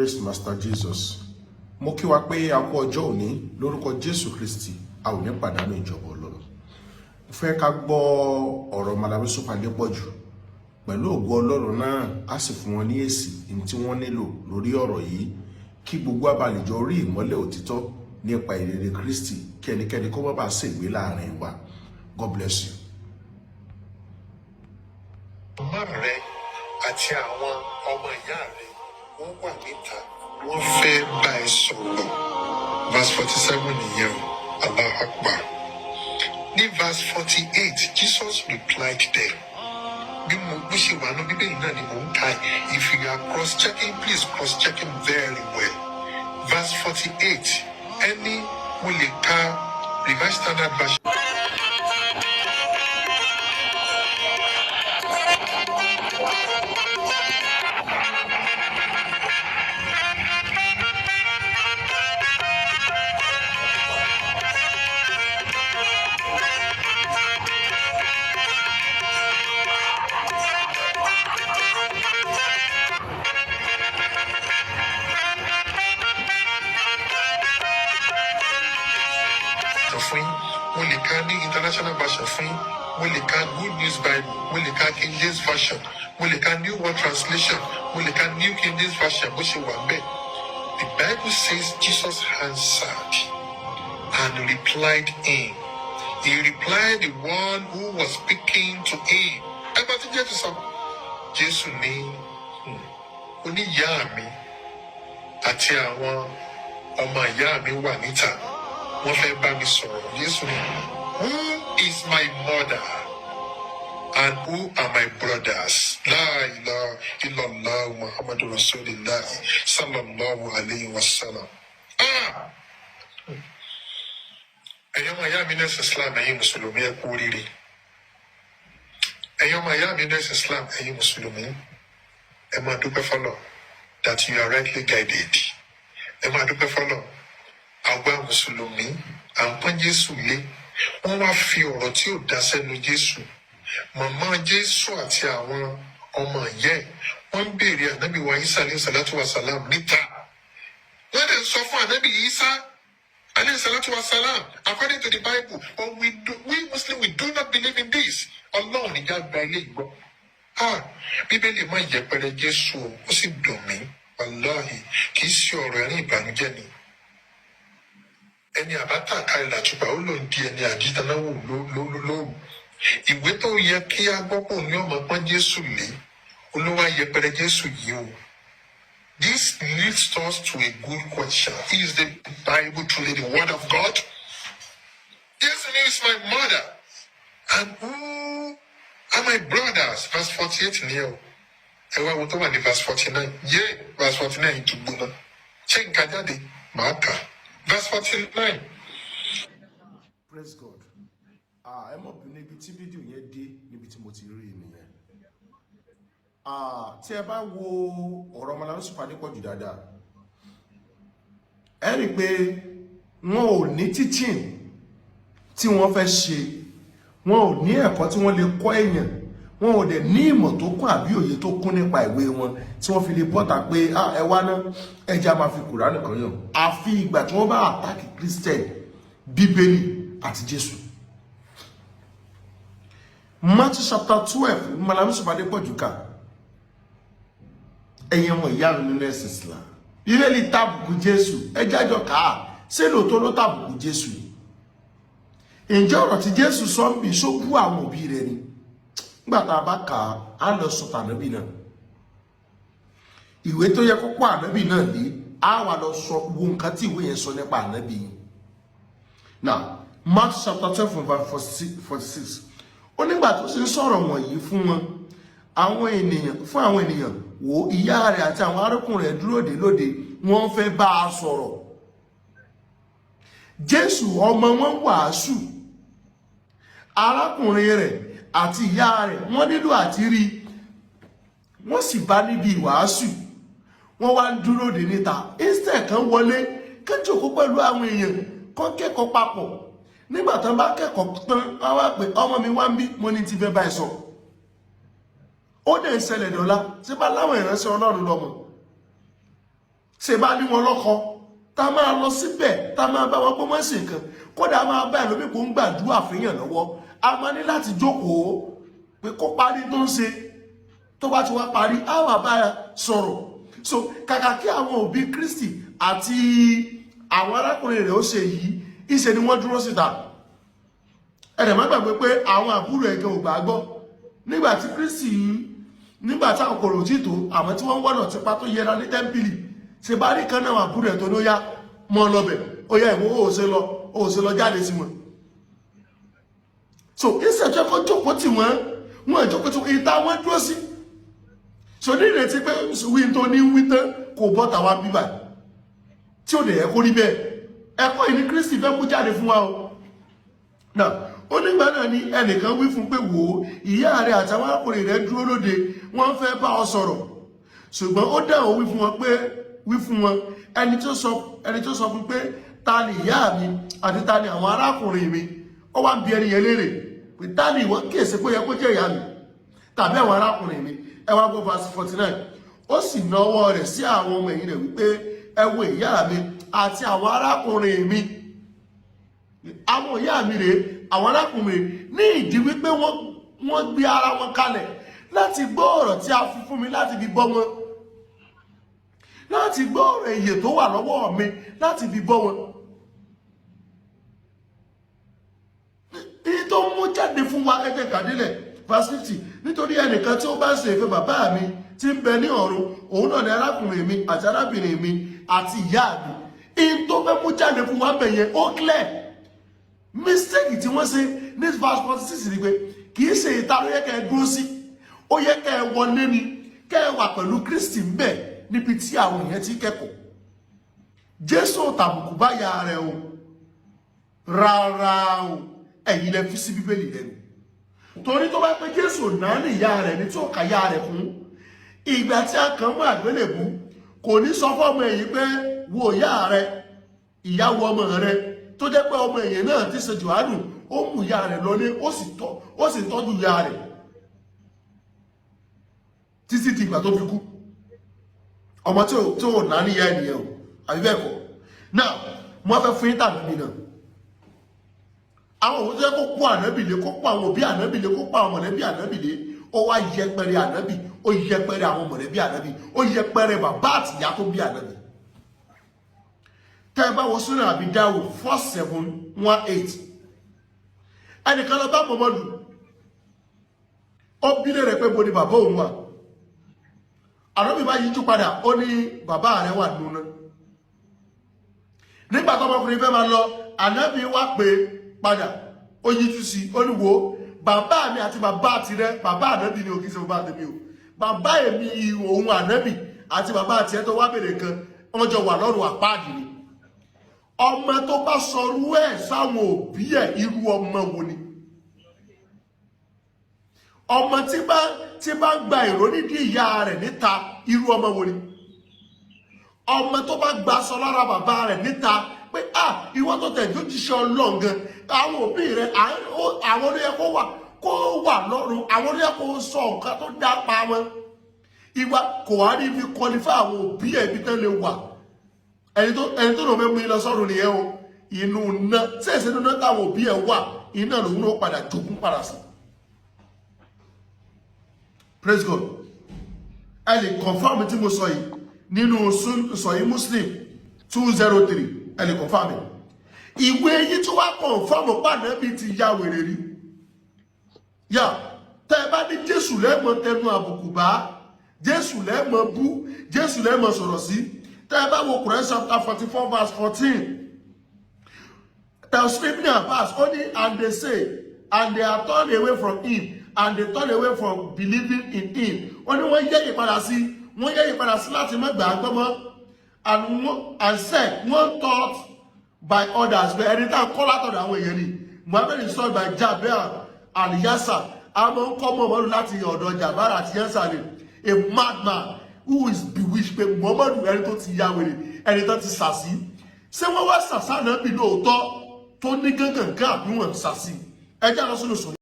Praise Master Jesus. Mo kí wa pé a kú ọjọ́ òní. Lórúkọ Jésù Kristi, a ò ní pàdánù ìjọba Ọlọ́run. Mo fẹ́ ká gbọ́ ọ̀rọ̀ Mallam Yusuf Adépọ̀jù. Pẹ̀lú ògo Ọlọ́run náà, á sì fún wọn ní èsì ní tí wọ́n nílò lórí ọ̀rọ̀ yìí, kí gbogbo abalẹ̀jọ rí ìmọ́lẹ̀ òtítọ́ nípa ìrere Kristi, kí ẹnikẹ́ni kó má bàa ṣègbé láàrin wa. God bless you. Màmá rẹ àti àwọn ọmọ ìyá rẹ, wọ́n wà níta, wọ́n fẹ́ bá ẹ sọ̀rọ̀. Verse 47 nìyẹn o. Allah Akbar. Ní verse 48, Jesus replied them. Bí mo bó ṣe wà ní Bíbélì náà ni mò ń ka. If you are cross checking, please cross checking very well. Verse 48, ẹni mo lè ka Revised Standard Version. Fún yín, mo lè ka ní International Version fún yín, mo lè ka Good News Bible, mo lè ka King James Version, mo lè ka New World Translation, mo lè ka New King James Version, bó ṣe wà bẹ́ẹ̀. The Bible says Jesus answered and replied him. He replied the one who was speaking to him. Ẹ bá ti Jésù sọ, Jésù ní, oníyàá mi àti àwọn ọmọ ìyá mi wà níta, wọ́n fẹ́ bá mi sọ̀rọ̀. Jésù ní, "Who is my mother and who are my brothers?" La ilaha illallah Muhammadu Rasulillah sallallahu alayhi wa sallam. Ah! Ẹ̀yin ọmọ ìyá mi nẹ́sìn Islam, ẹ̀yin mùsùlùmí, ẹ kú oríire. Ẹ̀yin ọmọ ìyá mi nẹ́sìn Islam, ẹ̀yin mùsùlùmí, ẹ máa dúpẹ́ fọlọ́ that you are rightly guided. Ẹ máa dúpẹ́ fọlọ́. Àwa mùsùlùmí, à ń pọ́n Jésù lé, wọ́n wá fi ọ̀rọ̀ tí ò dá sẹ́nu Jésù. Màmá Jésù àti àwọn ọmọ ìyá ẹ̀, wọ́n ń béèrè ànábì wa Isa alayhi salatu wa salam níta. Wọ́n dẹ̀ ń sọ fún ànábì Isa alayhi salatu wa salam according to the Bible, but we Muslim, we do not believe in this. Ọlọ́run níjà gba ilé ìgbọ́. Ah, Bíbélì má yẹpẹrẹ Jésù o, ó sì dùn mí. Wàláhì, kì í ṣe ọ̀rọ̀ ẹ̀rín, ìbànújẹ́ ni. Ẹni àbátà kalẹ̀ làtùpà, ó lòún di ẹni àdídánáwò lóru. Ìwé tó yẹ kí a gbọ́ pò ní ọmọ pọ́n Jésù lé, olówó yẹpẹrẹ Jésù yìí o. This leads us to a good question. Is the Bible truly the word of God? Jésù is my mother and who are my brothers? Verse 48 ni ẹ o. Ẹ wá wo tó wà ní verse 49. Yé, verse 49 tún gbóná. Ṣé nǹkan jáde? Màá kà verse 49. Praise God. Ah, ẹ mọ̀ bí níbi tí fídíò yẹn dé, níbi tí mo ti rí i nìyẹn. Ah, tí ẹ bá wo ọ̀rọ̀ Mallam Yusuf Adépọ̀jù dáadáa, ẹ rí i pé wọn ò ní teaching tí wọ́n fẹ́ ṣe, wọn ò ní ẹ̀kọ́ tí wọ́n lè kọ́ èèyàn, wọn ò dẹ̀ ní ìmọ̀ tó kún àbí òye tó kún nípa ìwé wọn tí wọ́n fi lè bọ́ta pé, "Ah, ẹ wá ná, ẹja máa fi Kùránì kan yàn." Àfi ìgbà tí wọ́n bá attack Christian, Bíbélì àti Jésù. Matthew chapter 12, Mallam Yusuf Adépọ̀jù kà. Ẹ̀yin ọmọ ìyá mi nínú ẹ̀sìn Islam, Bíbélì tàbùkù Jésù, ẹ jájọ kà á. Ṣé lóòótọ́ ló tàbùkù Jésù yìí? Ǹjẹ́ ọ̀rọ̀ tí Jésù sọ ń bì ṣó bú àwọn òbí rẹ̀ ni? Nígbà tá a bá kà á, á lọ sọ tànábì náà. Ìwé tó yẹ kó pọ̀ ànábì náà lé, á wà lọ sọ wo nǹkan tí ìwé yẹn sọ nípa ànábì yìí. Now, Mark chapter 12 from verse 46, ó nígbà tó sì ń sọ̀rọ̀ wọ̀nyí fún wọn àwọn ènìyàn, fún àwọn ènìyàn, wò, ìyá rẹ̀ àti àwọn arákùnrin rẹ̀ dúró dè lóde, wọ́n fẹ́ bá a sọ̀rọ̀. Jésù ọmọ wọn wàásù, arákùnrin rẹ̀ àti ìyá rẹ̀, wọ́n nílò àti rí, wọ́n sì bá níbi ìwàásù, wọ́n wá ń dúró dè níta. Instead kan wọlé, kán jókòó pẹ̀lú àwọn èèyàn, kán kẹ́kọ̀ọ́ papọ̀. Nígbà tán bá kẹ́kọ̀ọ́ tán, wọ́n wá pé, "Ọmọ mi, wá ń bí, mo ní ti fẹ́ báyìí sọ." Ó dẹ̀ ń ṣẹlẹ̀ dọ́là. Ṣé bá láwọn ìránṣẹ́ Ọlọ́run lọ́mọ Ṣe bá ní wọn lọ́kọ, tá a máa lọ síbẹ̀, tá a máa bá wọn pé wọ́n ṣe nǹkan, kódà a máa bá ẹlòmíì kó ń gbàdúrà fẹ́yàn lọ́wọ́, a máa ní láti jókòó pé kó parí tó ń ṣe. Tó bá ti wá parí, á wà bá a sọ̀rọ̀. So kàkà kí àwọn òbí Kristi àti àwọn arákùnrin rẹ̀ ó ṣe yìí, ìṣe ni wọ́n dúró síta. Ẹ̀rẹ̀ má gbàgbé pé àwọn àbúrò ẹ̀gẹ́ ò gbàgbọ́ nígbà tí Kristi, nígbà tí àwọn kòrò tí tó àwọn tí wọ́n ń wọ́nà tipa tó yẹra ní tẹ́ḿpìlì. Ṣe bá rí kan náà, àbúrò ẹ̀ tó ní ó yá mọ́ lọ́bẹ̀, ó yá ìwọ ó ṣe lọ, ó ṣe lọ jáde sí wọn. So instead tó kó jókòó tì wọ́n, wọ́n jókòó tì wọ́n, ìta wọ́n dúró sí. So ní ìrètí pé wí tó ní wí tán kò bọ́ tàwa bíbà tí ò dẹ̀ yẹ kó rí bẹ́ẹ̀. Ẹ̀kọ́ yìí ní Kristi fẹ́ mú jáde fún wa o. Náà ó nígbà náà ni ẹnìkan wí fún pé, "Wò ó, ìyá rẹ àtàwọn arákùnrin rẹ dúró lóde, wọ́n fẹ́ bá ọ sọ̀rọ̀." Ṣùgbọ́n ó dáhùn wí fún wọn pé, wí fún wọn, ẹni tó sọ fún pé, "Ta ni ìyá mi àti ta ni àwọn arákùnrin mi?" Ó wá ń bi ẹni yẹn léèrè pé, "Ta ni ìwọ kíyèsí pé ó yẹ kó jẹ́ ìyá mi tàbí àwọn arákùnrin mi?" Ẹ wá gbọ́ verse 49. Ó sì nawọ́ rẹ̀ sí àwọn ọmọ ẹ̀yìn rẹ̀ wípé, "Ẹ wo ìyá mi àti àwọn arákùnrin mi. Àwọn ìyá mi rèé, àwọn arákùnrin." Ní ìdí wípé wọ́n gbé ara wọn kalẹ̀ láti gbọ́ ọ̀rọ̀ tí a fi fún mi láti fi bọ́ wọn, láti gbọ́ ọ̀rọ̀ ìyè tó wà lọ́wọ́ mi láti fi bọ́ wọn. Èyí tó mú jáde fún wa, ẹgbẹ́ kàdílẹ̀ verse 50: "Nítorí ẹnìkan tí ó bá ṣe ìfẹ́ bàbá mi tí ń bẹ ní ọ̀run, òun náà ni arákùnrin mi àti arábìnrin mi àti ìyá mi." Èyí tó fẹ́ mú jáde fún wa bẹ̀ yẹn, ó clear. Mistake tí wọ́n ṣe ní verse 46 ni pé kì í ṣe ìta ló yẹ kẹ́ ẹ dúró sí, ó yẹ kẹ́ ẹ wọlé ni, kẹ́ ẹ wà pẹ̀lú Kristi ń bẹ̀ níbi tí àwọn èèyàn ti kẹ́kọ̀ọ́. Jésù tàbùkù bá ya rẹ̀ o, rárá o. Ẹ̀yin lẹ fi sí Bíbélì lẹ́nu, torí tó bá pé Jésù náà ní ìyá rẹ̀ ní tí ó kà ya rẹ̀ fún ìgbà tí a kàn mọ́ àgbélébú, kò ní sọ fọ́mọ ẹ̀yìn pé, "Wo ìyá rẹ̀, ìyàwó ọmọ rẹ̀," tó jẹ́ pé ọmọ ẹ̀yìn náà ti ṣe Jòhánù, ó mú ìyá rẹ̀ lọlé, ó sì tọ́jú ìyá rẹ̀ títí di ìgbà tó fi kú. Ọmọ tí ò náà ní ìyá ènìyàn o, àbí bẹ́ẹ̀ kọ́? Now, mo fẹ́ fún yín tàbí náà àwọn òun tó yẹ kó kó ànábì lé, kó pa àwọn òbí ànábì lé, kó pa àwọn mọ̀lẹ́bí ànábì lé. Ó wá yẹpẹrẹ ànábì, ó yẹpẹrẹ àwọn mọ̀lẹ́bí ànábì, ó yẹpẹrẹ bàbá àtìyá tó bí ànábì. Tẹ́ ẹ bá wo Sunan Abi Dawud 4718, ẹnìkan lọ bá Muhammadu, ó bí lérè pé bo ni bàbá òun wà. Ànábì bá yíjú padà, ó ní, "Bàbá rẹ̀ wà nínú náà." Nígbà tó ọmọkùnrin fẹ́ máa lọ, ànábì wá pé padà, ó yíjú sí, ó ní, "Wo bàbá mi àti bàbá tirẹ̀." Bàbá ànábì ni, òkè ṣe bàbá tèmi o. Bàbá èmi òun ànábì àti bàbá tiẹ̀ tó wá bèrè kan, wọ́n jọ wà lọ́rùn àpáàdì ni. Ọmọ tó bá sọrú ẹ̀ sáwọn òbí ẹ̀, irú ọmọ wo ni? Ọmọ tí bá ń gba ìró nídìí ìyá rẹ̀ níta, irú ọmọ wo ni? Ọmọ tó bá gba aṣọ lára bàbá rẹ̀ níta pé, "Ah, ìwọ tó tẹ̀ jó jíṣẹ́ Ọlọ́run gan, àwọn òbí rẹ̀, àwọn ló yẹ kó wà lọ́rùn, àwọn ló yẹ kó sọ nǹkan tó dá pa wọn." Ìwà kò wá ní fi qualify àwọn òbí ẹ̀ ibi tán lè wà. Ẹni tó lọ fẹ́ mú yín lọ sọ́run nìyẹn o. Inú iná tí èsì inú iná táwọn òbí ẹ̀ wà, iná lòun náà padà jogún padà sí. Praise God. Ẹ lè confirm tí mo sọ yìí nínú Sọ̀yí Muslim 203. Ẹ lè confirm ẹ̀. Ìwé yìí tí wàá confirm pàdánù ti ya wèrè rí yà. Tẹ́ ẹ bá ní Jésù lẹ́mọ̀ tẹnu àbùkù bá Jésù, lẹ́mọ̀ bú Jésù, lẹ́mọ̀ sọ̀rọ̀ sí. Tẹ́ ẹ bá wo Quran chapter 44 verse 14, Tafsir Ibn Abbas ó ní, "And they say, and they are turned away from him, and they turn away from believing in him." Ó ní wọ́n yẹ́ ìpadà sí, wọ́n yẹ́ ìpadà sí láti má gbà á gbọ́ mọ́. And said, "One taught by others," pé ẹni tá a kọ́ látọ̀dọ̀ àwọn èèyàn ni. "Muhammad is taught by Jabir and Yasa." A máa ń kọ́ Muhammadu láti ọ̀dọ̀ Jabir àti Yasa ni. A madman who is bewitched, pé Muhammadu, ẹni tó ti ya wèrè, ẹni tó ti sàsí. Ṣé wọ́n wá sàsá náà bí lóòótọ́ tó ní gángan àbí wọ́n sàsí? Ẹ já lọ sínú sọ̀rọ̀.